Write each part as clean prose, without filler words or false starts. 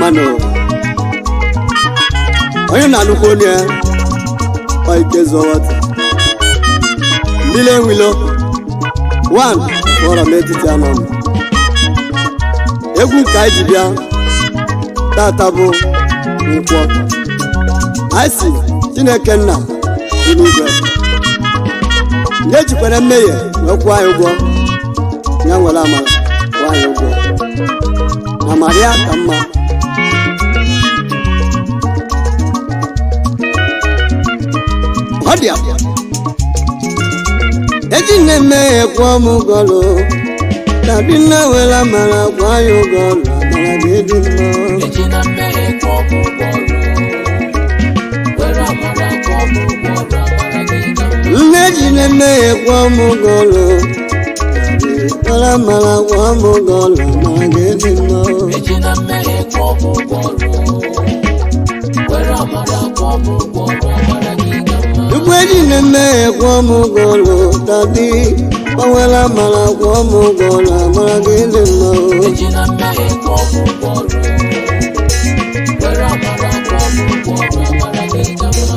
Emmanuel. Onye na-alụkwa onye ọ ike zọwata mmiri enwilo 1 fọrọ m etiti anọ m. Egwu ka anyị ji bịa tata bụ nkwọ. Anyị si Chineke nna dị n'igwe nye jikwara mmehie wee kwụọ anyị ụgwọ, ya nwere amara kwụọ anyị ụgwọ na Maria ka mma. Ọ dị akwa eji nne mmehie kwụọ m ụgwọ lụ tabi nna were amara kwụọ anyị ụgwọ lụ, amara ga-ebi mma. Ejina mmehie kwụọ m ụgwọ ọrụ, were amara kwụọ m ụgwọ ọrụ, amara gị ka mma. Nne ji na mmehie kwụọ m ụgwọ lụ tabi were amara kwụọ m ụgwọ lụ, amara ga-ebi mma. Ejina mmehie kwụọ m ụgwọ ọrụ, were amara kwụọ m ụgwọ ọrụ, amara gị ka mma. Ugbo eji na mmehie kwụọ m ụgwọ lụ tabi were amara kwụọ m ụgwọ lụ, amara ga-ebi mma. Ejina mmehie kwụọ m ụgwọ ọrụ, were amara kwụọ m ụgwọ ọrụ, amara gị ka mma.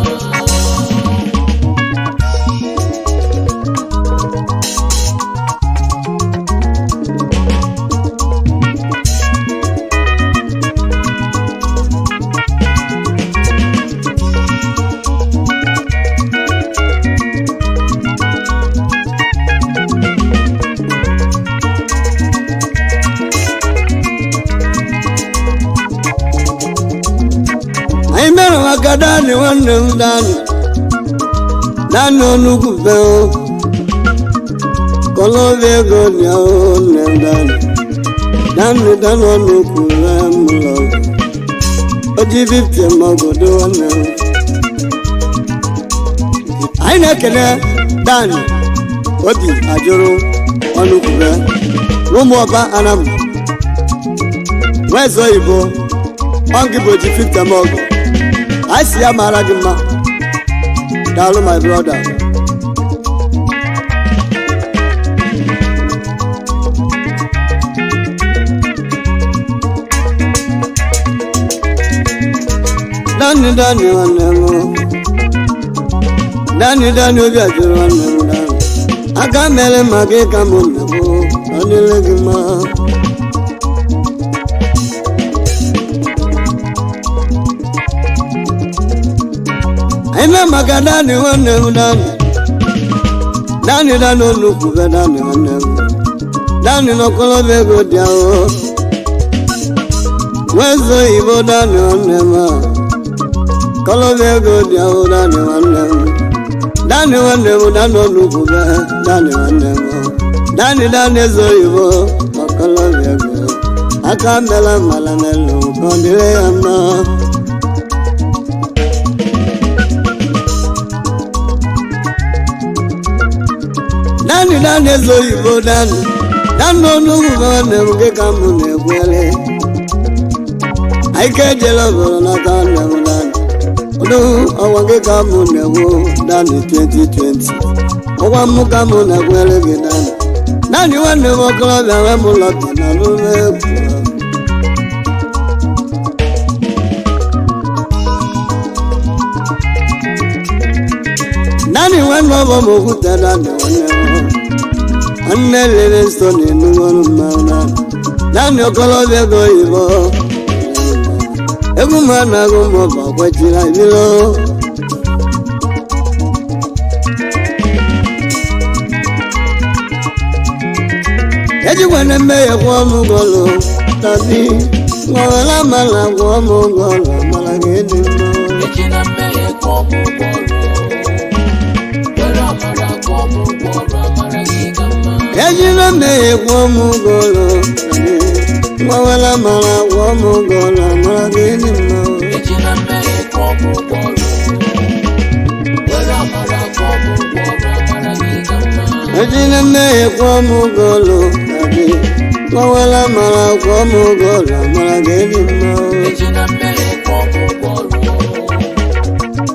Anyị mere maka Dani nwanne m, Dani Dani onugwu be kọlọbi ego dị ahụ nne m. Dani Dani Dani onugwu be m lọ oji 50 magodo nwanne m. Anyị na-ekele Dani Obi ajụrụ ọnụgwu be n'ụmụ ọba anam nweze oyibo ọngị bụ oji 50 mago. Anyị si ya mara gị mma. Daalụ, my brother. Dani Dani nwanne m, Dani Dani Obi ajụrụ nwanne m, Dani aka mere ma gị ka m na-bụ ọ dịrị gị mma. Anyị na maka Dani nwanne m, Dani Dani Dani onukwu be Dani nwanne m, Dani n'ọkọlọbịa ego dị ahụ nwezo oyibo. Dani nwanne m a kọlọbịa ego dị ahụ. Dani nwanne m, Dani nwanne m, Dani onukwu be Dani nwanne m, Dani Dani eze oyibo ọkọlọbịa ego aka mela mala n'elu ka ọ dịrị ya mma. Dani Dani eze oyibo, Dani Dani onugbu be nwanne m gị ka mụ na-ekwere. Anyị ka ejela obodo nata nne m. Dani ọdụ ọnwa gị ka mụ na-egwu. Dani 2020 ọnwa mụ ka mụ na-ekwere gị. Dani Dani nwanne m okorobịa nwe m lọta na n'ụlọ egwu. Dani nwanne ọbọ m okwute. Dani nwanne m, nwanne lere nsọ na-enugwu ọrụ mmanwụ. Dani Dani okorobịa ego oyibo egwu ma na-agụ m ọba kwechiri ebilo. Ejikwana mmehie kwụọ m ụgwọ tabi nwere mara gwụọ m ụgwọ, mara gị dị mma. Ejina mmehie kwụọ m ụgwọ ọrụ, were amara kwụọ m ụgwọ ọrụ, amara gị ka mma. Ejina mmehie kwụọ m ụgwọ tabi nwere mara gwụọ m ụgwọ, mara gị dị mma. Ejina mmehie kwụọ m ụgwọ ọrụ, were amara kwụọ m ụgwọ ọrụ, amara gị ka mma. Ejina mmehie kwụọ m ụgwọ tabi nwere mara gwụọ m ụgwọ, mara gị dị mma. Ejina mmehie kwụọ m ụgwọ ọrụ,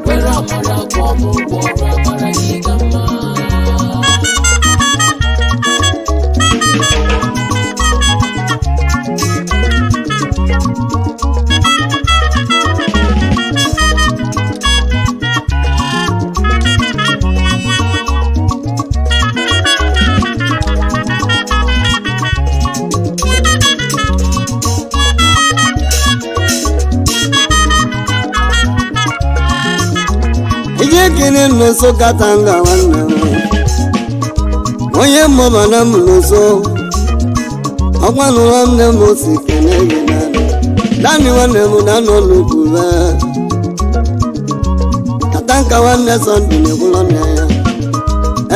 were amara kwụọ m ụgwọ ọrụ, amara gị ka mma. na-ekene nso katanga nwanne m onye mmụba na m nso ọgwanụ nwanne m si kene gị naanị naanị nwanne m na nọ n'ugwu katanka nwanne sọnde na-ekwulọ nne ya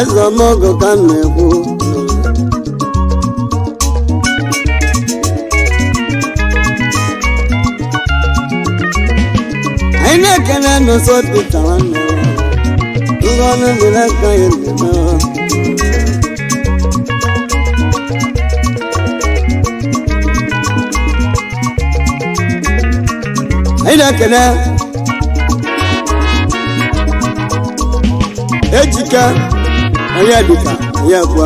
eze ọmọgụ ka m na-ekwu. Anyị na-ekene n'ụsọ Pita nwanne m ngwa ọnụ dị n'aka ya na-eme. Anyị na-ekene Ejike onye dịka onye ekwe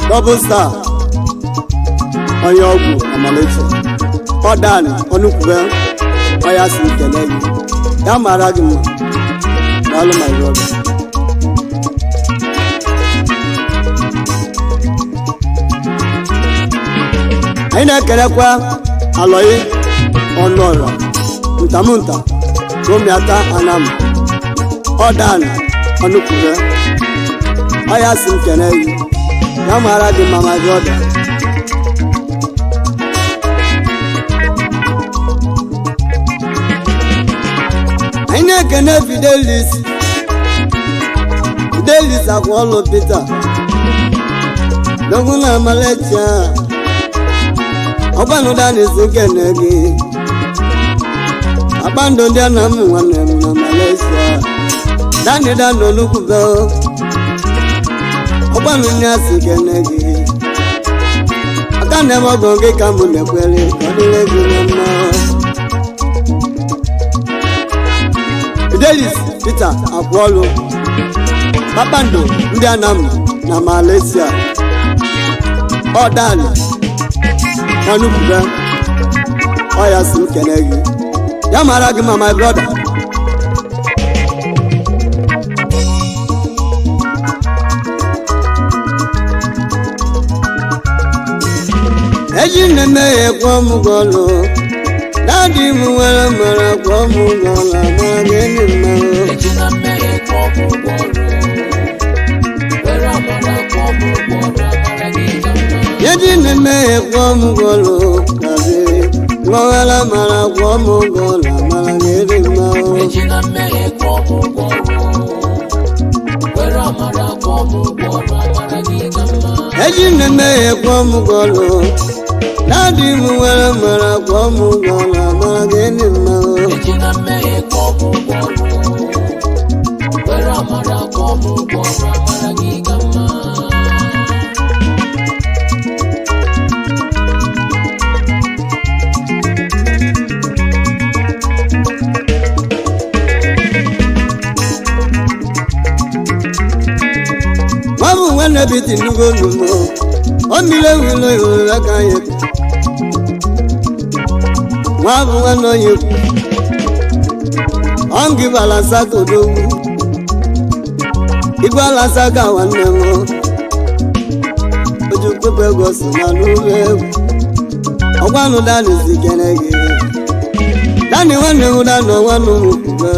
Double Star onye ọgwụ amalechi ọdan ọnụkwube ọya si kele gị ya mara gị mma. Daalụ, my brother. Anyị na-ekelekwa Alọyị Ọnụọra Ntamunta Romiata Anam Ọdan Ọnụkwube ọya si m kele gị ya mara gị mma, my brother. Anyị na-ekene Fidelis, Fidelis Akwaọlụ Peter Dogwu na Amalechi ọgbanụ danis kene gị akpandụ ndị ana m nwanne m na Malaysia dani dani olukwube ọgbanụ ndị asị kene gị aka na eme ọgọ gị ka mụ na-ekwere ka ọ dịrị gị na mma. Fidelis Peter Akwaọlụ kpakpando ndị Anam na Malaysia ọdani ọnụkwube ọya si m kene gị ya mara gị ma, my brother. Eji nne ya kwụọ m ụgwọ ọlụ dadi m nwere mara kwụọ m ụgwọ ọlụ amara gị enyi mma. Ejina mmehie kwụọ m ụgwọ ọrụ. Were amara kwụọ m ụgwọ ọrụ amara gị ka mma. Eji nne ya kwụọ m ụgwọ ọlụ gazi nwere mara kwụọ m ụgwọ ọlụ amara gị enyi mma. Ejina mmehie kwụọ m ụgwọ ọrụ. Were amara kwụọ m ụgwọ ọrụ amara gị ka mma. Eji nne ya kwụọ m ụgwọ ọlụ dadi m nwere mara kwụọ m ụgwọ ọlụ amara gị enyi mma. Ejina mmehie kwụọ m ụgwọ ọrụ. Were amara kwụọ m ụgwọ ọrụ amara gị ka mma. Nwa bụ nwanne biti nnukwu olumo o mmiri ewilo iwere aka anyị nwa bụ nwanne onye ikwu ọngị balansa kodogwu igwe alasa ka nwanne m ojukwepụ ego si na n'ụlọ egwu ọgwanụ dani si kene gị dani nwanne m dani nwanne m kwube.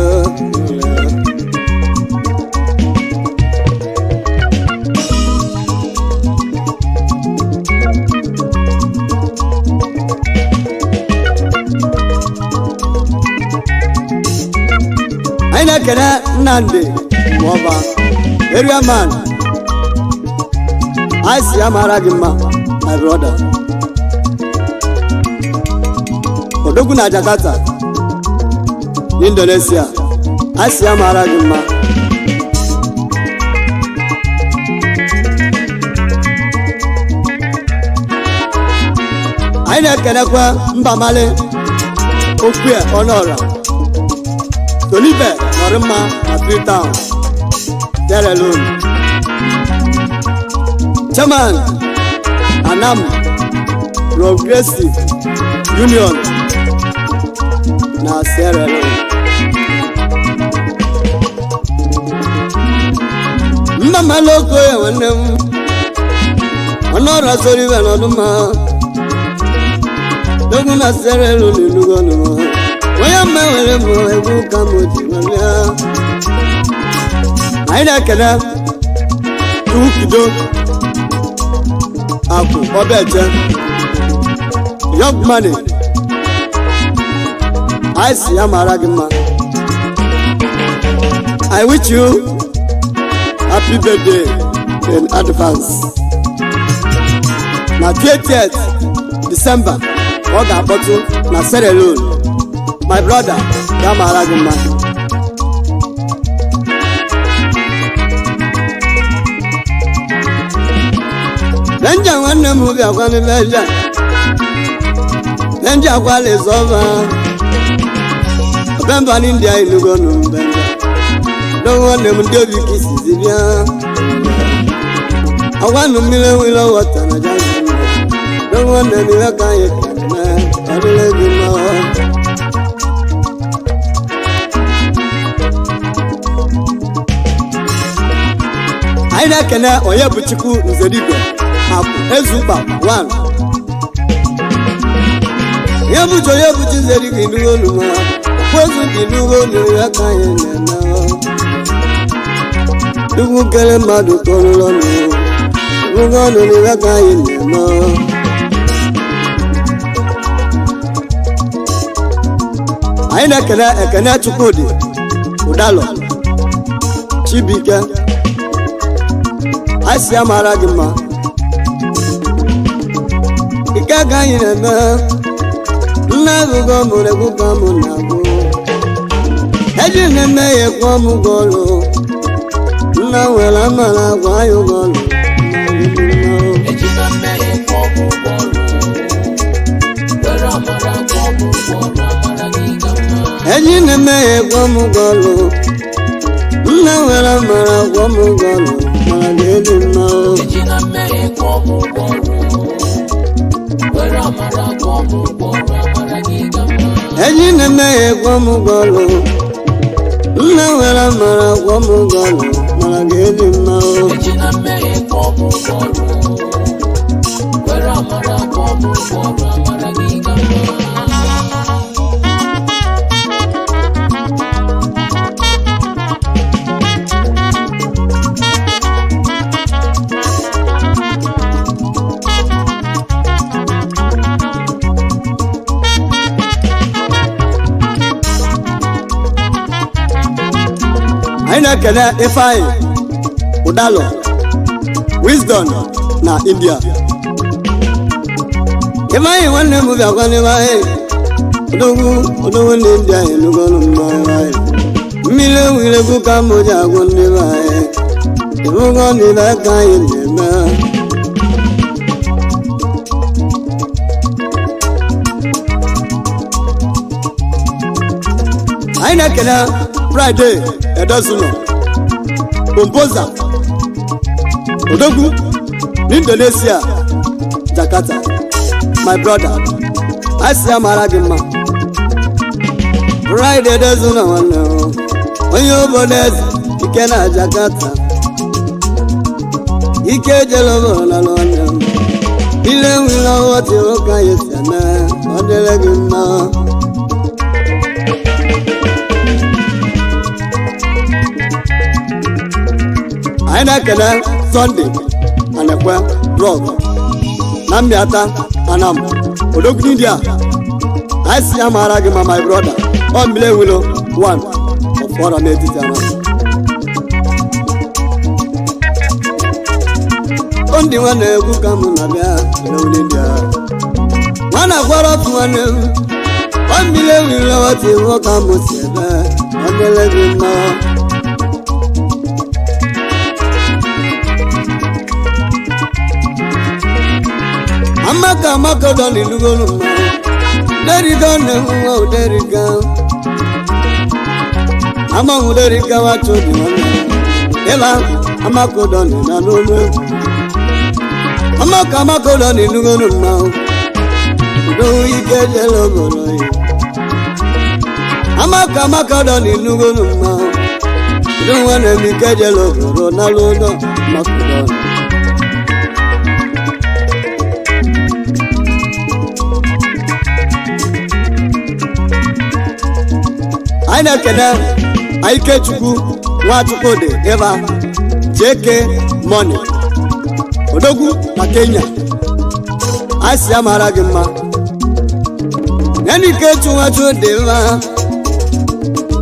Anyị na-ekene Nnamdi Mụọba area man anyị si ya mara gị mma, my brother. Odogwu na Jakarta, Indonesia, anyị si ya mara gị mma. Anyị na-ekenekwa mba mali okwue ọnụọra Tolibe nọrọ mma na Freetown, Sierra Leone, Chairman Anam Progressive Union na Sierra Leone. Mba mali okoye nwanne m ọnụọra soro ibe n'ọdụmma dogu na Sierra Leone enugo ọnụma onye mma. were m egwu ka m ji nwere. Anyị na-ekele Chukwukido Akụ Obeche, Young Money. Anyị si ya mara gị mma. I wish you happy birthday in advance. Na 20th December ọ ga-akpọtụ na Sierra Leone. My brother, ya mara gị mma. Benja nwanne m, bịakwanụ. Benja, Benja kwala ịzọba bemba n'India inugonu. Benja do nwanne m, ndị obi ka isizi bịa agwanụ mmiri enwere wọta na jazi. Do nwanne m, ihe ka anyị ka eme, ọ dịrị gị mma. Anyị na-ekene onye bụ Chukwu Nzerigwe Akụ Ezukpa 1, onye bụchi, onye bụchi Nzerigwe inugo ma akụ ezu dị inugo nu ya ka anyị na-eme. Chukwu kere mmadụ kọrụrụ ọnụ inugo ọnụ ya ka anyị na-eme. Anyị na-ekene Ekene Chukwudị Ụdalọ Chibuike. Anyị si ya mara gị mma. Ike ka anyị na-eme. Nna agụgọ mụrụ egwu ka mụ na-agụ eji na-eme ya ekwe ọmụ gị ọlụ. Nna nwere amara agwa anyị ụgwọ ọlụ. Ejina mmehie kwụọ m ụgwọ ọrụ. Were amara kwụọ m ụgwọ ọrụ, amara gị ka mma. Eji na-eme ya ekwe ọmụ gị ọlụ. Nna nwere amara agwa m ụgwọ ọlụ, mara gị elu mma. Ejina mmehie kwụọ m ụgwọ ọrụ. Were amara kwụọ m ụgwọ ọrụ, amara gị ka mma. Eji na-eme ya ekwe ọmụ gị ọlụ. Nna nwere amara agwa m ụgwọ ọlụ, mara gị elu mma. Ejina mmehie kwụọ m ụgwọ ọrụ. Were amara kwụọ m ụgwọ ọrụ, amara gị ka mma. Anyị na-ekele Ifeanyị Ụdalọ Wisdom na India. Ifeanyị nwanne m, bịakwa n'ebe anyị. Odogwu, odogwu na India enugolu mma. Ifeanyị mmiri enwiregwu ka m ji agwụ ndị be anyị ịbụgo n'ile ka anyị na-eme. Anyị na-ekele Friday Edozuno Composer, odogwu n'Indonesia, Jakarta. My brother, anyị si ya mara gị mma. Friday Edozuno nwanne m, onye obodo eze ike na Jakarta, ike ejela obodo na nwanne m ile nwere ọghọtị ụka anyị si eme, ọ dịrị gị mma. Anyị na-ekele Sunday Anekwe Drọg na Mmiata Anam, odogwu India. Anyị si ya mara gị ma, my brother. Ọ mmiri ewilo 1 ọfọrọ n'etiti anam ndị nwa na-egwu ka mụ na-abịa odogwu India nwa na-akwara ọtụ nwanne m. Ọ mmiri ewilo ọtụ nwoke mụ si ebe ọ dịrị gị mma. Amaka, amaka dọ n'ilugolu mma. Deriga na-enwe uderiga amanwụ deriga wacho dị nwanne ịla. Amaka dọ na n'olu egwu. Amaka, amaka dọ n'ilugolu mma. Udo ike jere obodo ya. Amaka, amaka dọ n'ilugolu mma. Udo nwanne m, ike jere obodo n'alụ ụlọ. Amaka dọ. Na-ekene Ikechukwu Nwachukwudị ịba JK Money odogwu na Kenya. Anyị si ya mara gị mma. Nene Ikechu Nwachukwudị ịba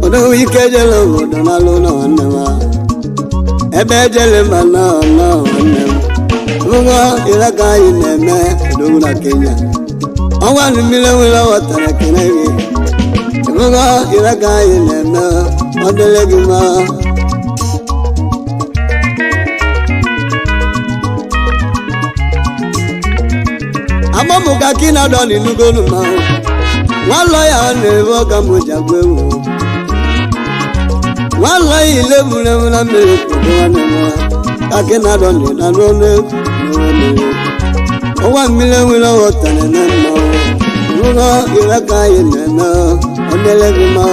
odogwu, ike jele obodo n'alụ ụlọ nwanne m, ebe ejele mba na nwanne m ngwa ire ka anyị na-eme. Odogwu na Kenya, ọnwa na mmiri nwere ghọtara ekele gị. Ngwa ire ka anyị na-eme, ọ dịrị gị mma. Amamụka ka ị na-adọ n'inugolu mmanwụ nwalọ ya na-ebe ọka m ji agwa ewu nwalọ ya ile buru ewu na mmiri kpodo nwanne m ka gị na-adọ n'ịna n'ọnụ egwu mmiri ọnwa mmiri nwere ghọtara na mmanwụ ngwa ire ka anyị na-eme, ọ dịrị gị mma.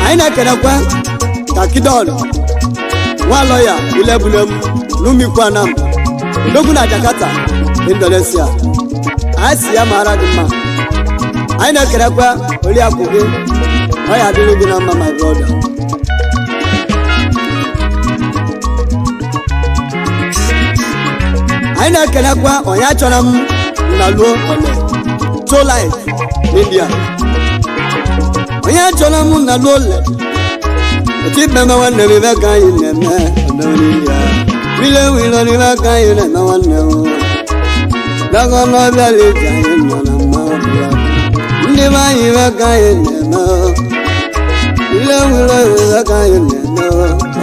Anyị na-ekelekwa kakidon nwa lọya ilebulem n'umikwanam, odogwu na Jakarta, Indonesia. Anyị si ya mara gị mma. Anyị na-ekelekwa oriakụ gị, ọ ya adịrị gị na mma, my brother. Anyị na-ekelekwa onye chọrọ m na luo ole tolit n'India, onye chọrọ m na luo ole otu ikpe ma nwanne m ibe ka anyị na-eme ọdọn'India mmiri enwilo n'ibe ka anyị na-eme nwanne m dago n'ọbịa liji anyị nọ na mma ọbụla ndị be anyị ibe ka anyị na-eme mmiri enwilo ibe ka anyị na-eme,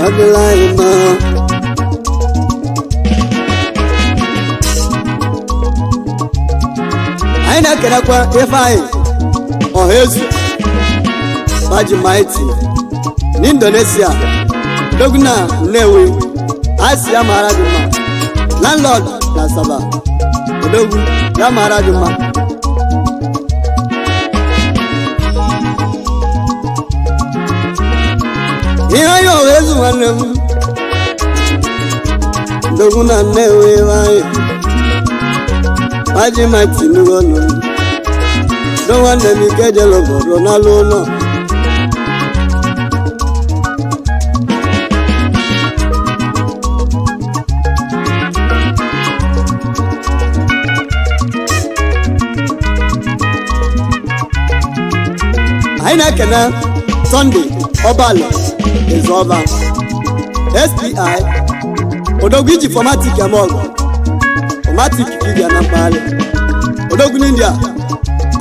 ọ dịla anyị mma. Anyị na-ekelekwa Ifeanyị Ọhaezu Baji Maiti n'Indonesia, dogna Nnewi. Anyị si ya mara gị mma. Landlord na Asaba, odogwu, ya mara gị mma. Ihe anyị Ọhaezu nwanne m, dogwu na Nnewi, anyị Baji Maiti n'ugonu do nwanne m ike jere obodo n'alụ ụlọ. Anyị na-ekene Sọnde Ọbalị Ezeọba SPI, odogwu iji fọmatik eme ọgụ fọmatik ka iji na mpaghara, odogwu n'India.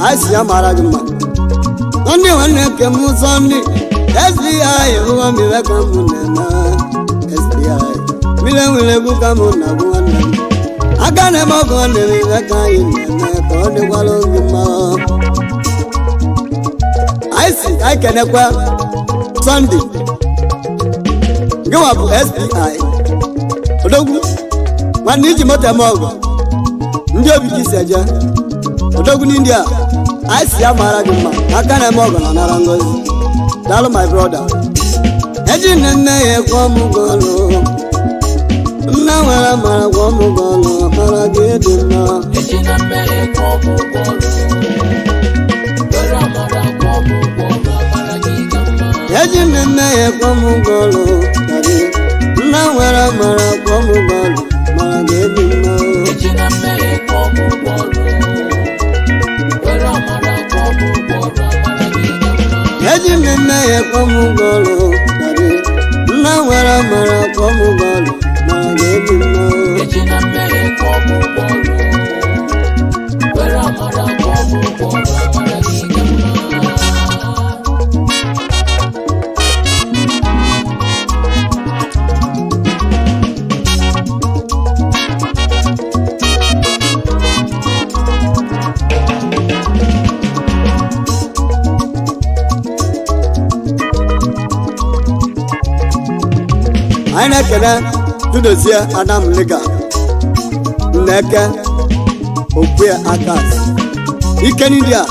Anyị si ya mara gị mma. Sọnde nwanne nke m, Sọnde SPI ụgwọ mmiri ka m na-eme SPI mmiri nwere egwu ka m na-agụ nwanne m aka na-eme ọgụ nwanne m ibe ka anyị na-eme ka ọ dịkwara gị mma. Anyị si anyị kenekwa Sọnde gịnwa bụ SPI odogwu nwanne iji moto eme ọgụ ndị obi ka isi eje, odogwu n'India. Anyị si ya mara gị mma. Aka na-eme ọgụ na nara ngozi. Daalụ, my brother. Eji nne nne ya ekwe ọmụgwọ ọlụ nna nwere mara gwa ọmụgwọ ọlụ mara gị dị mma. Ejina mmehie kwụọ m ụgwọ ọrụ. Were amara kwụọ m ụgwọ ọrụ, amara gị ka mma. Eji nne nne ya ekwe ọmụgwọ ọlụ daddy nna nwere mara gwa ọmụgwọ ọlụ mara gị dị mma. Ejina mmehie kwụọ m ụgwọ ọrụ. Were amara kwụọ m ụgwọ ọrụ, amara gị ka mma. Eji nne nne ya ekwe ọmụgwọ ọlụ daddy nna nwere mara gwa ọmụgwọ ọlụ mara gị dị mma. Ejina mmehie kwụọ m ụgwọ ọrụ. Were amara kwụọ m ụgwọ ọrụ, amara gị ka mma. Anyị na-ekele Dudozie Adam Liga Nneke Okwe Akas ike n'India,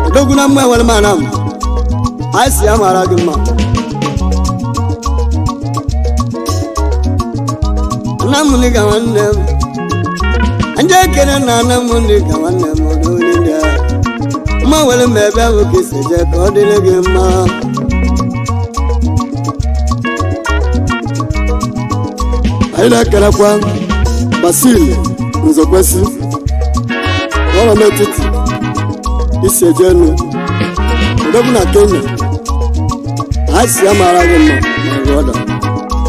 odogwu na mma enwere m anam. Anyị si ya mara gị mma. Anam Liga nwanne m. Ndị ekene na ana m ndị ka nwanne m n'onye ndị a mma nwere m ebe ahụ ka esi eje ka ọ dịrị gị mma. Anyị na-ekelekwa Basil Nzekwesị, ọrọ n'etiti isi eje enu, odogwu na Kenya. Anyị si ya mara gị mma, my brother.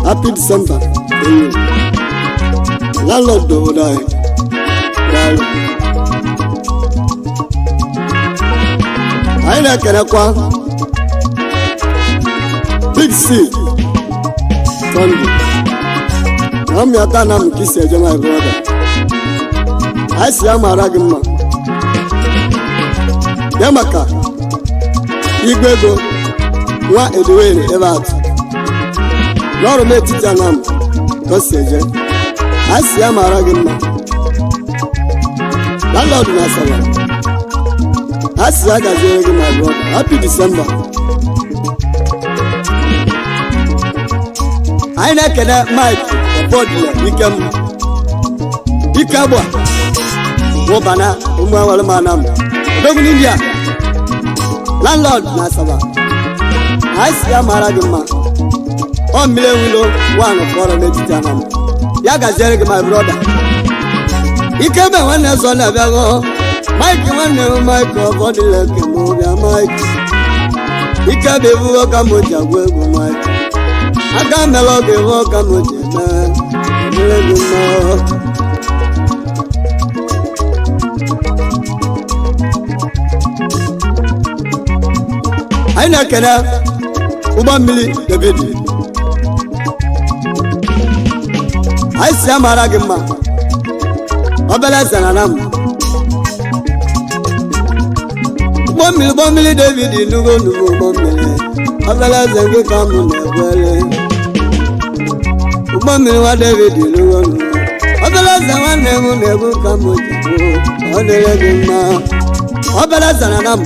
Happy December to you, landlord obodo anyị. Daalụ. Anyị na-ekelekwa Big C Sunday na mmịata na m ka isi eje, my brother. Anyị si ya mara gị mma ya maka igwe ego nwa edowere ebe atụ n'ọrụ m etiti anam ka o si eje. Anyị si ya mara gị mma, landlord na Asaba. A sị ya gaziere gị, my brother. Happy December. Anyị na-ekele Mike Ọbọdịle Ikem Ike Agba Wụbana ụmụ awalụmana m, odogwu n'India, landlord na Asaba. Anyị si ya mara gị mma. Ọ mmiri ewulo wanụ kọrọ n'etiti anam. Ya gaziere gị, my brother. Ikebe nwanne zọ na-abịaghọ Mike, nwanne m Mike Ọbọdịle kem bịa. Mike Ikebe ebuo ka m ji agwa egwu. Mike aka mere ọ ga-ewe ọka m ji eme emere gị mma. Anyị na-ekele ụgbọ mmiri David. Anyị si ya mara gị mma, obere eze na nam ụgbọ mmiri, ụgbọ mmiri David. Nugo nugo ụgbọ mmiri obere eze gị ka mụ na-ekwere. Ụgbọ mmiri nwa David, nugo nugo obere eze nwanne m na-egwu ka mụ ji kwuo ọ dịrị gị mma. Obere eze na nam,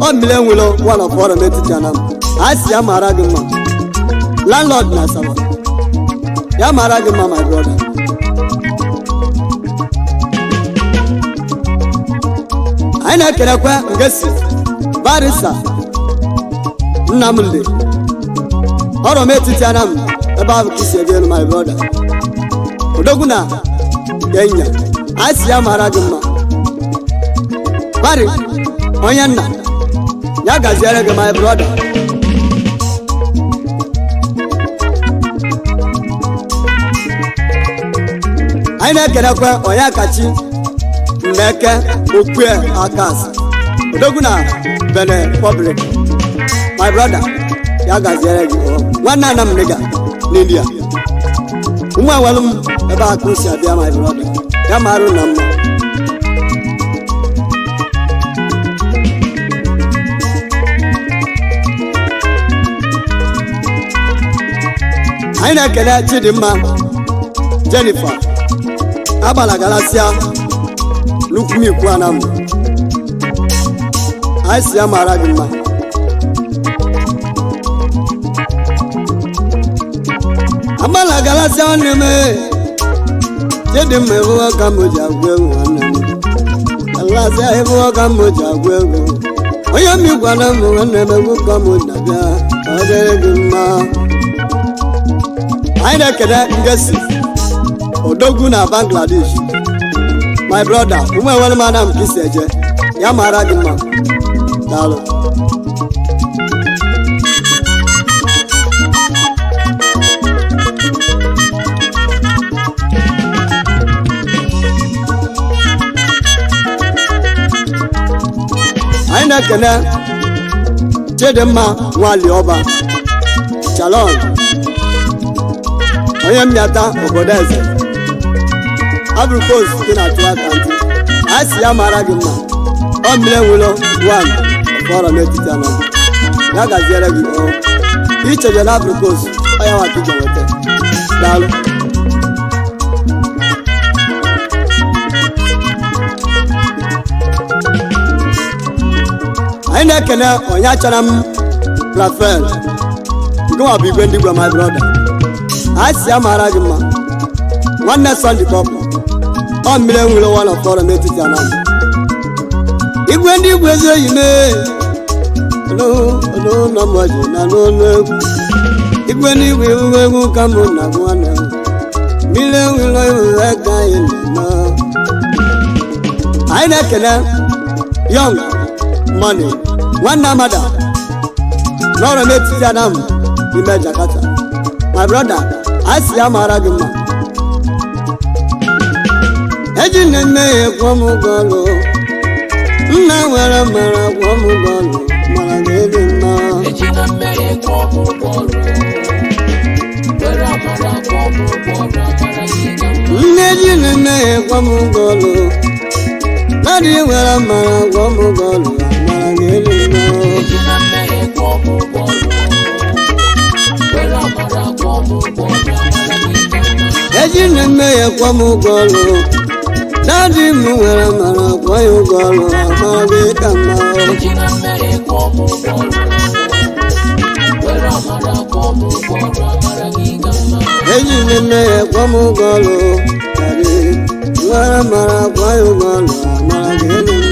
ọ mmiri enwelo one of ọrụ metiti anam. Anyị si ya mara gị mma, landlord na Asaba. Ya mara gị mma, my brother. Anyị na-ekelekwa Ngesi Barisa Nnamdi, ọrọ m etiti anam ebe ahụ ka isi ebe elu, my brother, odogwu na Kenya. Anyị si ya mara gị mma, bari onye nna. Ya gaziere gị, my brother. Anyị na-ekelekwa onye kachi Mmeke Okwue Akas, odogwu na Benin Republic, my brother. Ya gaziere gị o. Nwanne anam nịga n'India, ụmụ awalụ m ebe akụ si abịa, my brother. Ya marụ na mma. Anyị na-ekele Chidimma Jennifer Agbala Galasia Lukwumikwu Anam. Anyị si ya mara gị mma. Agbala Galasia nwanne m ee. Chidimma, ebuo ka m ji agwa egwu. Nwanne m Galasia, ebuo ka m ji agwa egwu. Onye mmikwu Anam, nwanne m, egwu ka m na-abịa ka ọ dịrị gị mma. Anyị na-ekele Ngesi odogwu na Bangladesh, my brother. Ụmụ enwere m anam ka isi eje. Ya mara gị mma, daalụ. Anyị na-ekele Chidimma Nwaliọba Chalon, onye mmịata obodo eze Abrikos dị na atụ aka ntị. Anyị si ya mara gị mma. Ọ mmiri enwelo wan fọrọ n'etiti anọ. Ya gaziere gị o icheje na Abrikos ọ ya nwata ije nweta. Daalụ. Anyị na-ekele onye achara m Rafael nke bụ igwe ndị gwa, my brother. Anyị si ya mara gị mma, nwanne Sunday Pọpọ. Ọ mmiri enwere one of ọrụ n'etiti anam. Igwe ndị igwe ezi oyi mee n'ụlọ mọji na n'ọnụ egwu. Igwe ndị igwe iwu egwu ka mụ na nwanne m. Mmiri enwere iwu ka anyị na-eme. Anyị na-ekele Young Money, nwanne Amada, n'ọrụ n'etiti anam n'ime Jakarta. My brother, a sị ya mara gị mma. Eji nne mmehie kwụọ m ụgwọ ọlụ. Nna nwere mara kwụọ m ụgwọ ọlụ, mara gị dị mma. Ejina mmehie kwụọ m ụgwọ ọrụ. Were amara kwụọ m ụgwọ ọrụ, amara gị ka mma. Nne ji nne mmehie kwụọ m ụgwọ ọlụ. Mmadụ nwere mara kwụọ m ụgwọ ọlụ, mara gị dị mma. Ejina mmehie kwụọ m ụgwọ ọrụ. Were amara kwụọ m ụgwọ ọrụ, amara gị ka mma. Eji nne mmehie kwụọ m ụgwọ ọlụ. Daddy m nwere mara kwụọ ya ụgwọ ọlụ, amara gị ka mma. Ejina mmehie kwụọ m ụgwọ ọrụ. Were amara kwụọ m ụgwọ ọrụ, amara gị ka mma. Eji nne mmehie kwụọ m ụgwọ ọlụ. Daddy nwere mara kwụọ ya ụgwọ ọlụ, amara gị dị mma.